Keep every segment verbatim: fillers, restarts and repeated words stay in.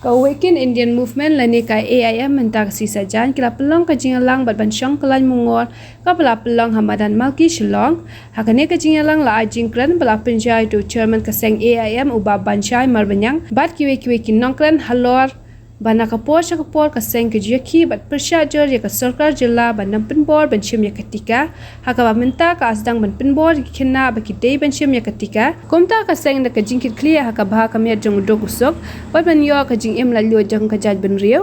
Ka Awaken Indian Movement lane ka A I M mynta ka sngi Saitjaiñ ki la pynlong ka jingïalang bad ban shong kyllaiñ mungor kaba la pynlong ha madan Malki Shillong. Ha kane ka jingïalang la ai jingkren bad la pynjah ïa u chairman ka seng A I M u Bah Banshai Marbaniang bad kiwei kiwei ki nongkren halor ba na ka por sha ka por ka seng ka ju ïakhih bad pyrshah jur ïa ka sorkar jylla ban ym pynbor ban shim ïa ka tika. Ha kaba mynta ka la sdang ban pynbor ïa ki khynnah ba ki dei ban shim ïa ka tika. Kumta ka seng da ka jingkitkhlieh ha ka bha ka miat jong u duk u suk bad ban ïoh ka jingim laitluid jong ka jaitbynriew.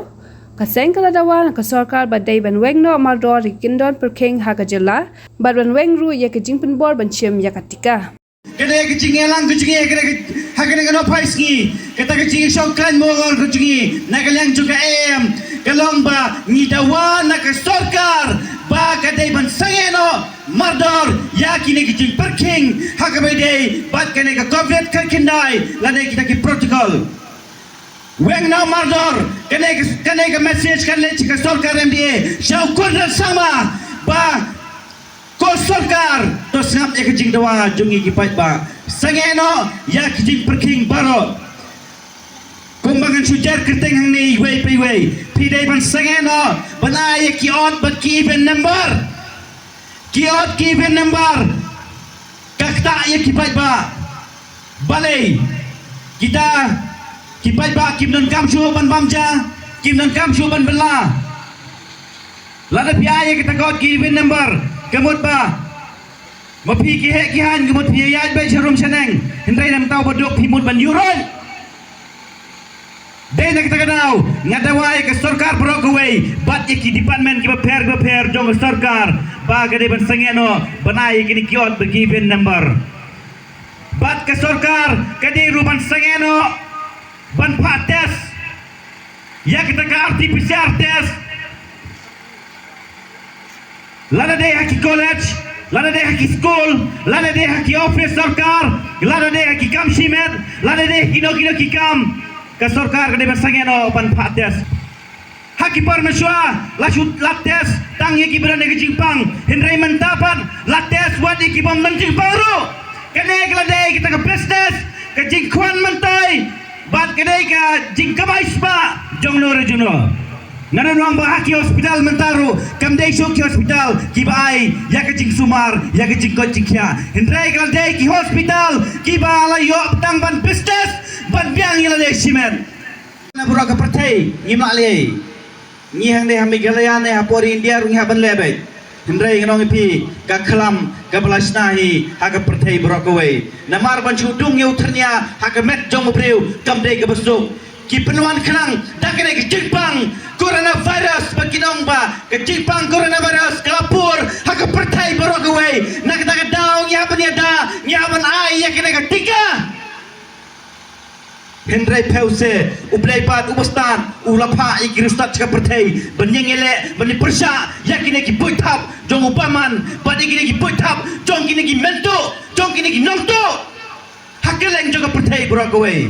Ka seng ka la dawa na ka sorkar ba dei ban weng noh mardor ïa ki kyndon pyrkhing ha ka jylla bad ban weng ruh ïa ka jingpynbor ban shim ïa ka tika. Kane ka jingïalang ka jong ngi ha kane ka, ha kane ka nohphai sngi, kata ka jingïashong kyllaiñ mungor ka jong ngi na ka liang jong ka A I M ka long ba ngi dawa na ka sorkar ba ka dei ban sangeh noh mardor ïa kine ki jingpyrkhing ha kaba ïadei bad kane ka COVID khatkhyndai lane kita ki protocol. Weng noh mardor, kane ka, kane ka message kan leit sha ka sorkar M D A, sha u Conrad Sangma, ba ko sorkar, to sngap ïa ka jingdawa jong ngi ki paidbah. Sangeh noh ïa ki jingpyrkhing baroh. Kumba ngan shu jer kyrteng hangne iwei pa iwei, phi dei ban sangeh noh ban ai ïa ki ot bad ki even number. Ki ot ki even number ka ktah ïa ki paidbah. Balei? Kita ki paidbah kim donkam shuh ban bam ja, kim donkam shuh ban bylla. Lada phi ai ïa kita ki ot ki even number, ka mut ba ma phi ki heh ki haiñ, ka mut phi ïaid beit sharum shaneng, hynrei namar ba duk phi mut ban ïuh ruh. Dei na kata ka daw nga dawa ïa ka sorkar baroh kawei bad ïa ki department kiba pher kiba pher jong ka sorkar ba ka dei ban sangeh noh ban ai ïa kine ki ot ba ki even number. Bad ka sorkar ka dei ruh ban sangeh noh ban phah test ïa kata ka R T P C R test. Lada dei ha ki college, lada dei ha ki school, lada dei ha ki office sorkar, lada dei ha ki kam shimet, lada dei ha kino kino ki kam, ka sorkar ka dei ban sangeh noh ban phah test. Ha ki por mynshuwa la shu la test tang ïa kiba don ïa ka jingpang, hynrei mynta pat la test wat ïa ki bym don jingpang ruh. Kane ka la dei kita ka business, ka jingkhwan mynta bad ka dei ka jingkamai spah jong no re jong no. Ngan ong ba ha ki hospital mynta ruh kam dei shuh ki hospital kiba ai ïa ka jingsumar, ïa ka jingkoit jingkhiah, hynrei ka la dei ki hospital kiba la ïoh tang ban business, ban biang ïa la dei shimet. Na baroh ka pyrthei ngim lah leh. Ngi hangne ha Meghalaya ne hapoh India ruh ngi hap ban leh beit. Hynrei ngan ong ïa phi, ka khlam kaba la shna hi ha ka pyrthei baroh kawei. Namar ban shu dung ïa u thyrnia ha ka met jong u briew kam dei kaba suk. Ki pynwan khnang da kane ka jingpang coronavirus ba kin ong ba ka jingpang coronavirus ka la pur ha ka pyrthei baroh kawei. Na kata ka daw ngi hap ban ïada, ngi hap ban ai ïa kane ka tika. Hynrei phi u se, U Blei pat u ba stad, u la phah ïa ki riewstad sha ka pyrthei ban ïeng ïaleh, ban ïapyrshah ïa kine ki buit thap jong u bymman bad ïa kine ki buit thap jong kine ki mynta, jong kine ki nongtuh ha kylleng jong ka pyrthei baroh kawei.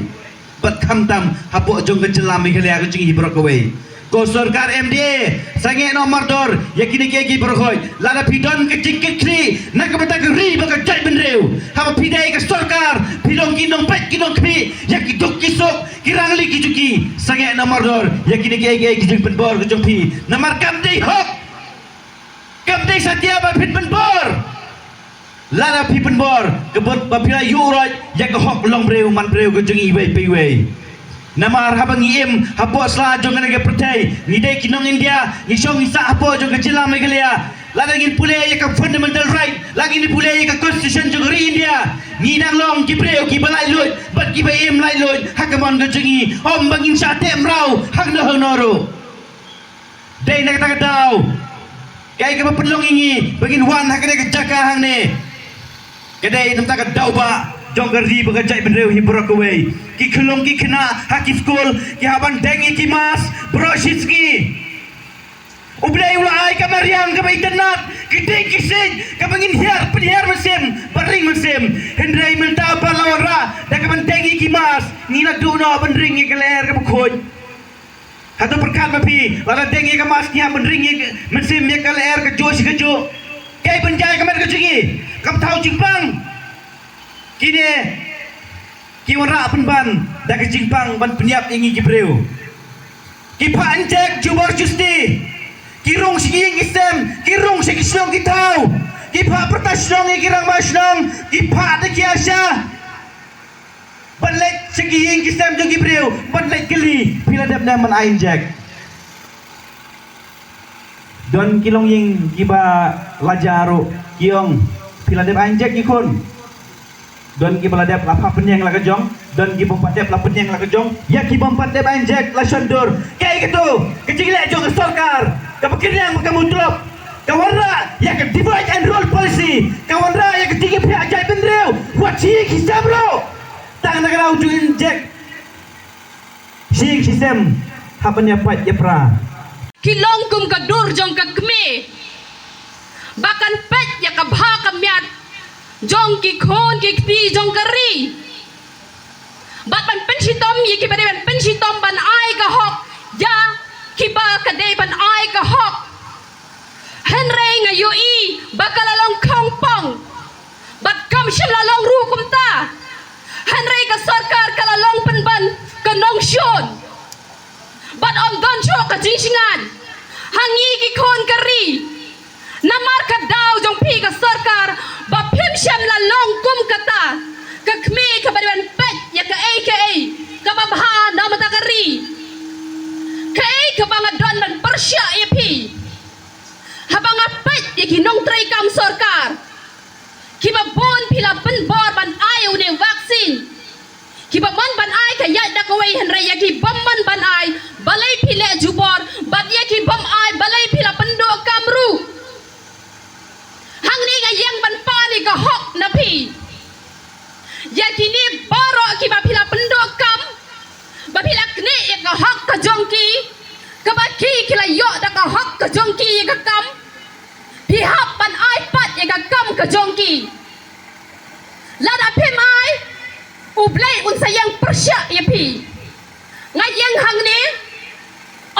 Bad khamtam hapoh jong ka jylla Meghalaya ka jong ngi baroh kawei. Ko sorkar M D A, sangeh noh mardor ïa kine kiei kiei baroh khoit. Lada phi don ka jingkitkhlieh na ka bynta ka ri bad ka jaitbynriew, haba phi dei ka sorkar, phi long ki nongpeit ki nongkhmih ïa ki duk ki suk, ki rangli ki juki. Sangeh noh mardor ïa kine kiei kiei ki jingpynbor ka jong phi, namar kam dei hok. Kam dei satia ba phin pynbor. Lada phi pynbor, ka mut ba phi la ïuh roit ïa ka hok longbriew manbriew ka jong ngi iwei pa iwei. Namar haba ngi im hapoh sla jong kane ka pyrthei, ngi dei ki nong India, ngi shong ngi sah hapoh jong ka jylla Meghalaya. Lada ngin pule ïa ka fundamental right, lada ngin pule ïa ka constitution jong ka ri India, ngi dang long ki briew kiba laitluid bad kiba im laitluid ha ka mon ka jong ngi. Ym ba ngin shah teh mraw hangno hangno ruh. Dei na kata ka daw, kaei kaba pynlong ïa ngi ba ngin wan ha kane ka jaka hangne, ka dei na kata ka daw ba jong ka ri bad ka jaitbynriew hi baroh kawei. Ki khyllung ki khynnah ha ki skul ki hap ban deng ïa ki mask baroh shi sngi. U Blei u la ai ka mariang kaba itynnad, ki ding ki siej kaba ngin hiar pynhiar mynsiem bad ring mynsiem. Hynrei mynta pat la wanrah da kaban deng ïa ki mask, ngi la duh noh ban ring ïa ka lyer kaba khuid. Hato pyrkhat ma phi, lada deng ïa ka mask ngi hap ban ring ïa ka mynsiem ïa ka lyer kajuh shi kajuh? Kaei ban jia ïa ka met ka jong ngi? Kam thaw jingpang. Kine ki wanrah pynban da ka jingpang ban pynïap ïa ngi ki briew. Ki phah injek jubor justi. Ki rung sha ki ïing ki sem, ki rung sha ki shnong ki thaw. Ki phah pyrta shnong ïa ki rangbah shnong, ki phah da ki ASHA. Ban leit sha ki ïing ki sem jong ki briew, ban leit kylli, phi la dep ne em ban ai injek. Don ki longïing kiba la jia ruh, ki ong, phi la dep ai injek ki khun. Don kiba la dep la phah pynïeng la ka jong, don ki bym pat dep la pynïeng la ka jong, ïa ki bym pat dep ai injek la shon dur. Kaei kata ka jingleh jong ka sorkar kaba kyrñiang ba ka mutlop, ka wanrah ïa ka divide and rule policy, ka wanrah ïa ka jingïaphiah jaitbynriew, wat sha ïing sha sem ruh. Tang na ka daw ju injek sha ïing sha sem, hap ban ïa pait ïa pra. Ki long kum ka dur jong ka kmie ba kan peit ïa ka bha ka miat jong ki khun ki kti jong ka ri. Bad ban pynshitom ïa kiba dei ban pynshitom ban ai ka hok ïa kiba ka dei ban ai ka hok. Hynrei nga ïohi ba ka la long khongpong. Bad kam shym la long ruh kumta. Hynrei ka sorkar ka la long pynban ka nongshun. Bad ym don shuh ka jingshngaiñ ha ngi ki khun ka ri. Namar ka daw jong phi ka sorkar ba phim shym la long kum kata ka kmie kaba dei ban peit ïa kaei kaei kaba bha na bynta ka ri. Kaei kaba nga don ban pyrshah ïa phi. Haba nga peit ïa ki nongtrei kam sorkar, kiba bun phi la pynbor ban ai une u vaccine. Kiba mon ban ai ka ïaid da kawei, hynrei ïa ki bym mon ban ai, balei phi leh jubor, bad ïa ki bym ai, balei phi la pynduh kam ruh. Hangne nga ïeng ban pan ïa ka hok na phi. Ïa kine baroh kiba phi la pynduh kam, ba phi la knieh ïa ka hok ka jong ki, kaba ki ki la ïoh da ka hok ka jong ki ïa ka kam, phi hap ban ai pat ïa ka kam ka jong ki. Lada phim ai, U Blei un sa ïeng pyrshah ïa phi. Nga ïeng hangne,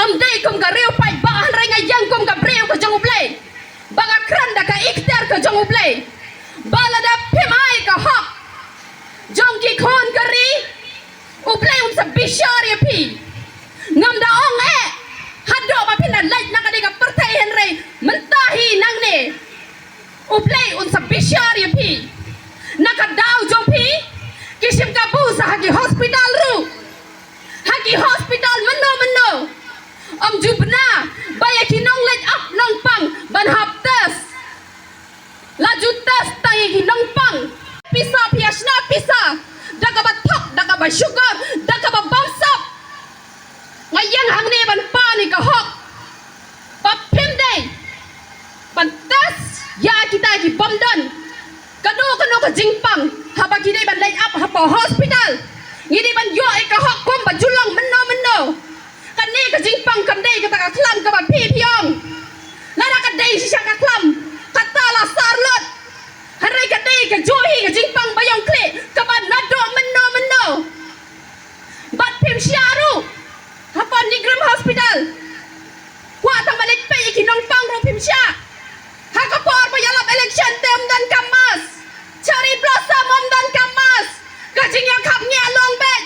ym dei kum ka riew paidbah, hynrei nga ïeng kum ka briew ka jong U Blei, ba nga kren da ka ikhtiar ka jong U Blei. Ba lada phim ai ka hok jong ki khun ka ri, U Blei un sa bishar ïa phi. Ngam da ong eh haduh ba phin da leit na kane ka pyrthei, hynrei mynta hi nangne U Blei un sa bishar ïa phi. Na ka daw jong phi, ki shim kabu sa ha ki hospital ruh. Ha ki hospital mynno mynno, ym ju bna ba ïa ki nongleit ap nongpang ban hap test. La ju test tang ïa ki nongpang. Pisa phi ïa shna pisa da kaba thok, da kaba shukor, da kaba bamsap. Nga ïeng hangne ban pan ïa ka hok ba phim dei ban test ïa kita ki bym don kano kano ka jingpang haba ki dei ban leit ap hapoh hospital. Ngi dei ban ïoh ïa ka hok kumba ju long mynno mynno. Kane ka jingpang kam dei kata ka khlam kaba phi phi ong. Lada ka dei shisha ka khlam, kata la sar lut. Hynrei ka dei ka juh hi ka jingpang ba ïong khlieh kaba naduh mynno mynno. Bad phim shah ruh hapoh NEIGRIHMS Hospital. Kwah tang ba leit peit ïa ki nongpang ruh phim shah. Ha ka por ba ïalap election te ym don kam mask. Cherry Blossom ym don kam mask. Ka jingïakhap ngiah long beit.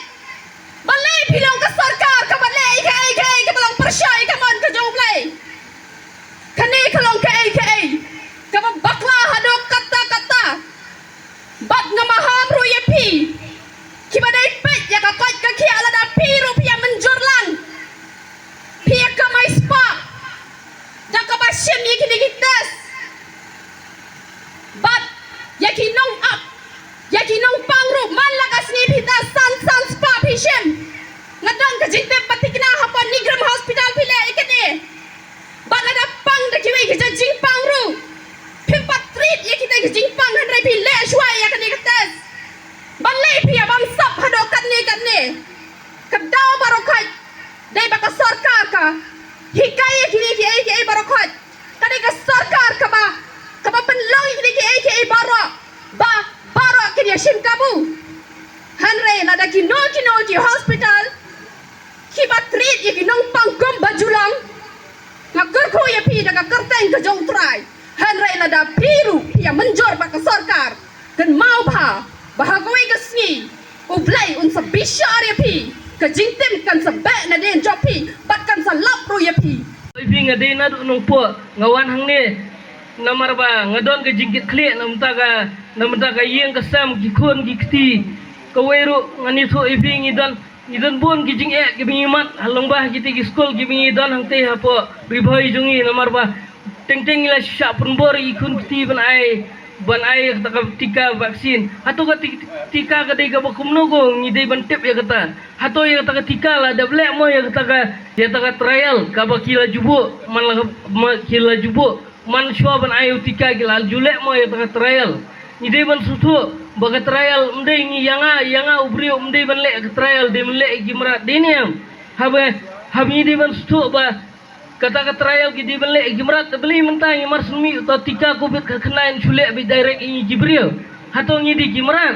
Balei phi long ka sorkar kaba leh ïa kaei kaei kaba long pyrshah ïa ka mon ka jong U Blei? Kane ka long kaei kaei kaba bakla haduh katta katta. Bad nga maham ruh ïa phi kiba dei peit ïa ka koit ka khiah, lada phi ruh phi ïa mynjur lang, phi ïa kamai spah da kaba shim ïa kine ki test. Bad ïa ki nongap, ïa ki nongpang ruh man la ka sngi phi test san san spah phi shim. Nga don ka jingtip ba thikna hapoh NEIGRIHMS Hospital phi leh ïa kane. Bad lada pang da kiwei ki jingpang ruh, phim pat treat ïa kita ki jingpang, hynrei phi leh shuwa ïa kane ka test. Balei phi ïa bamsap haduh katne katne? Ka daw baroh khoit dei ba ka sorkar ka hikai ïa kine kiei kiei baroh khoit. Ka dei ka sorkar kaba, kaba pynlong ïa kine kiei kiei baroh ba baroh kin ïa shim kabu. Hynrei lada kino kino ki hospital kiba treat ïa ki nongpang kumba ju long, nga kyrkhu ïa phi da ka kyrteng ka jong U Trai. Hynrei lada phi ruh phi ïa mynjur bad ka sorkar, kynmaw bha ba ha kawei ka sngi U Blei un sa bishar ïa phi. Ka jingtim kan sa beh nadien jong phi bad kan sa lap ruh ïa phi. Oi phi, nga dei naduh Nongpoh, nga wan hangne namar ba nga don ka jingkitkhlieh namar ka, namar ka ïing ka sem, ki khun ki kti. Kawei ruh ngan ïathuh ïa phi, ngi don, ngi don bun ki jingeh kiba ngi mad ha long ba ha kitei ki skul kiba ngi don hangtei hapoh Ri Bhoi jong ngi, namar ba teng teng ngi la shah pynbor ïa ki khun kti ban ai, ban ai kata ka tika vaccine. Hato ka ti-, tika ka dei kaba kumno ko, ngi dei ban tip ïa kata. Hato ïa kata ka tika la dep leh mo ïa kata ka, ïa kata ka trial kaba ki la ju buh, man la ka, ma, ki la ju buh man shuwa ban ai u tika, ki la ju leh mo ïa kata ka trial. Ngi dei ban sngewthuh ba ka trial ym dei ngi, ïa nga, ïa nga u briew ym dei ban leh ka trial, dei ban leh ki mrad, dei ne em? Haba, haba ngi dei ban sngewthuh ba kata ka trial ki dei ban leh ki mrad, te balei mynta ngi mar sngewmih uta u tika Covid khatkhyndai yn shu leh beit direct ïa ngi ki briew? Hato ngi dei ki mrad?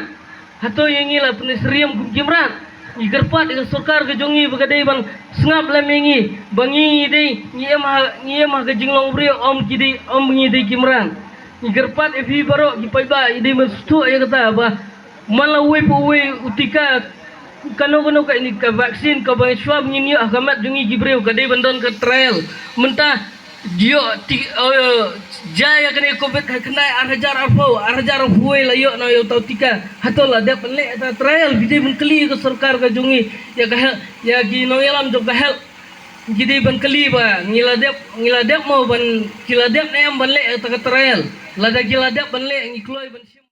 Hato ïa ngi la pynsyriem kum ki mrad? Ngi kyrpad ïa ka sorkar ka jong ngi ba ka dei ban sngap lem ïa ngi, ba ngi, ngi dei, ngi em ha, ngi em ha ka jinglong briew, ym ki dei, ym ngi dei ki mrad. Ngi kyrpad ïa phi baroh ki paidbah, ngi dei ban sngewthuh ïa kata ba man la uwei pa uwei u tika, kano kano ka, ine ka vaccine kaba shuwa ngin ïoh ha ka met jong ngi ki briew, ka dei ban don ka trial. Mynta ïoh ti-, eh, jia ïa kane Covid khatkhyndai, ar hajar arphew, ar hajar arphew wei la ïoh na ïoh tau tika. Hato la dep ban leh ta trial? Phi dei ban kylli ka sorkar ka jong ngi, ïa ka health, ïa ki nongïalam jong ka health. Ngi dei ban kylli ba ngi la dep, ngi la dep mo ban, ki la dep ne em ban leh ta ka trial? Lada ki la dep ban leh, ngi kloi ban shim.